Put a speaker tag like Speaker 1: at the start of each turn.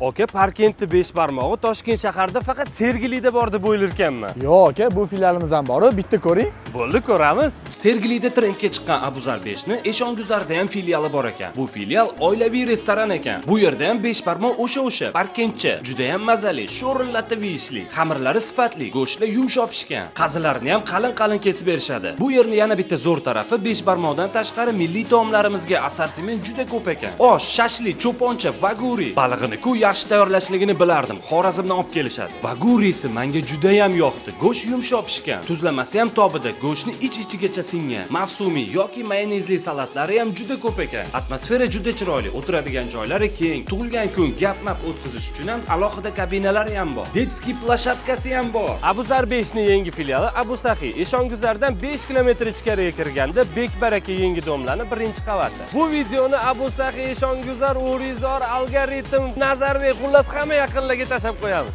Speaker 1: Aka, Parkentni besh barmog'i Toshkent shahrida faqat Sergelida bor deb o'ylarkanman.
Speaker 2: Yo'q aka, bu filialimiz ham bor, bitta ko'ring.
Speaker 1: Bo'ldi, ko'ramiz. Sergelida trendga chiqqan Abuzar 5 ni Eshonguzarda ham filiali bor ekan. Bu filial oilaviy restoran ekan. Bu yerda ham besh barmoq o'sha-o'sha, parkentcha, juda ham mazali, sho'rillatib yeyishli. Xamirlari sifatli, go'shtlar yumshoq pishgan. Qazilarni ham qalin-qalin kesib berishadi. Bu yerni yana bitta zo'r tarafi, besh barmoqdan tashqari milliy taomlarimizga assortiment juda ko'p ekan. Osh, shashlik, cho'poncha, vaguri. Balig'ini-ku yaxshi tayyorlashligini bilardim. Xorazmdan olib kelishadi. Vagurisi menga juda ham yoqdi. Go'sht yumshoq pishgan. Tuzlamasi ham tobida, go'shtni ich-ichigacha singan. Mavsumiy yoki mayonezli salatlari ham juda ko'p ekan. Atmosfera juda chiroyli, o'tiradigan joylari keng. Tug'ilgan kun, gap-map o'tkazish uchun ham alohida kabinalari ham bor. Детский площадка si ham bor. Abuzar 5 ni yangi filiali Abu Saxiy Eshonguzardan 5 kilometr ichkariga kirganda, Bekbaraka yangi дом larni birinchi qavati. Bu videoni Abu Saxiy, Eshonguzar, O'rizor, Algoritm, Nazarbek, xullas, hamma yaqinlarga tashlab qo'yamiz.